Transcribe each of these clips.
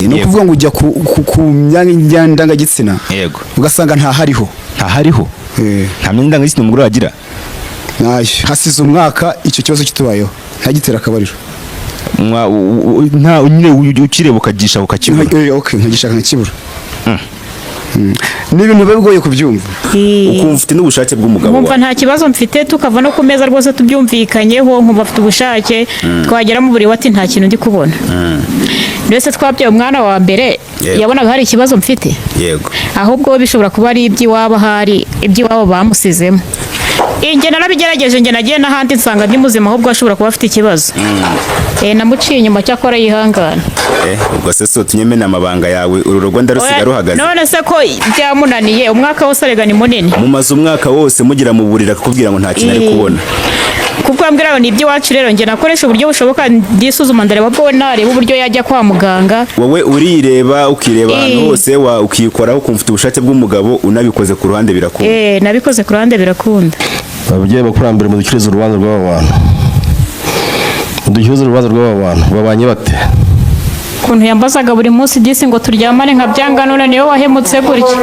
Ni ukuvuga ngo ujya ku myanya ndangagitsina, ugasanga ntahariho. Ntahariho? Nta myanya ndangagitsina umugore wagira? Ntayo. Hasize umwaka icyo kibazo kitubayeho, ntagitera akabariro. Nta nyine ukireba ukagisha ukakibura? Okay, nkagishaka nkakibura. Ni ibintu biba bigoye kubyumva. Ukumva ufite n'ubushake bw'umugabo Nkumva wawe? nta kibazo mfite, tukava no ku meza rwose tubyumvikanyeho, nkumva afite ubushake, twagera mu buriri ati: "Nta kintu ndi kubona." Mbese twabyaye umwana wa mbere, yabonaga hari ikibazo mfite? Yego. Ahubwo bishobora kuba ari iby'iwabo, ahari iby'iwabo bamusizemo. Njye narabigerageje, njye nagiye n'ahandi nsanga ndi muzima, ahubwo ashobora kuba afite ikibazo. Namuciye inyuma, cyakora yihangana. Ubwo se so tunyemena amabanga yawe, uru rugo ndarusiga Oya, ruhagaze? None se ko byamunaniye umwaka wose, arega ni munini. Mumaze umwaka wose mugira mu buriri, akakubwira ngo nta kintu ari kubona. Kuko ambwira ngo ni iby'iwacu. Rero njye nakoresha uburyo bushoboka, ndisuzuma, ndareba bwo nareba uburyo yajya kwa muganga. Wowe urireba, ukireba ahantu hose, ukikoraho, ukumva ufite ubushake bw'umugabo, unabikoze ku ruhande birakunda? Nabikoze ku ruhande birakunda. Ababyeyi bakurambere, mudukirize urubanza rw'aba bantu, mudukirize urubanza rw'aba bantu. Babanye bate? Ukuntu yambazaga buri munsi disi ngo turyamane nkabyanga, none niwe wahemutse gutya.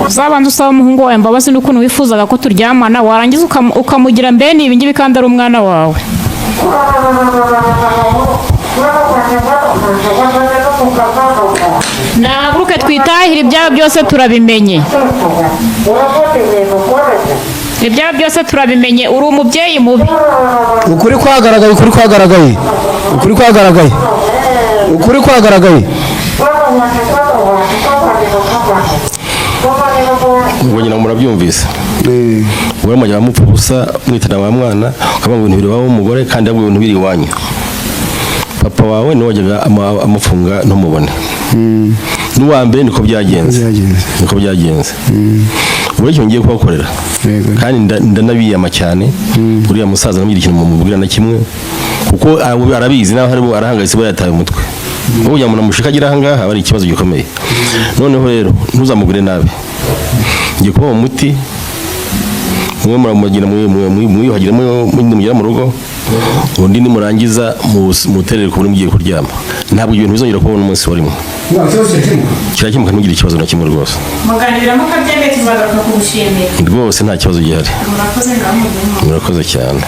Uzabanza usaba umuhungu wawe imbabazi n'ukuntu wifuzaga ko turyamana, warangiza ukamugira mbene ibi ngibi kandi ari umwana wawe. Nahaguruke twitahire, ibyabo byose turabimenye, ibyabo byose turabimenye. Uri umubyeyi mubi. Ukuri kwagaragaye, ukuri kwagaragaye, ukuri kwagaragaye, ukuri kwagaragaye. Ubwo nyina murabyumvise. Ubwo mujya mupfa ubusa mwitana wa mwana, ukavuga ngo ibintu biri iwawe w'umugore, kandi ahubwo ibintu biri iwanyu. Papa wawe niwe wajyaga amufunga ntumubone. N'uwa mbere niko byagenze. Byagenze. Niko byagenze. Ubwo icyo ngiye kubakorera, kandi ndanabiyama cyane uriya musaza, namubwira ikintu mumubwira na kimwe, kuko arabizi naho arimo arahangayitse, aba yataye umutwe. Wowe kugira ngo namushike agere aha ngaha aba ari ikibazo gikomeye. Noneho rero ntuzamugure nabi, ngiye kubaha umuti mwe muramugira mwiyuhagire mugera mu rugo, undi nimurangiza muterere ku buriri mugiye kuryama. Ntabwo ibintu bizongera kubona umunsi warimo. Kirakemuka, ntugire ikibazo na kimwe rwose. Muganiramo kabyemeye, tuzagaruka kugushimira. Rwose nta kibazo gihari. Murakoze, ngaho. Murakoze cyane.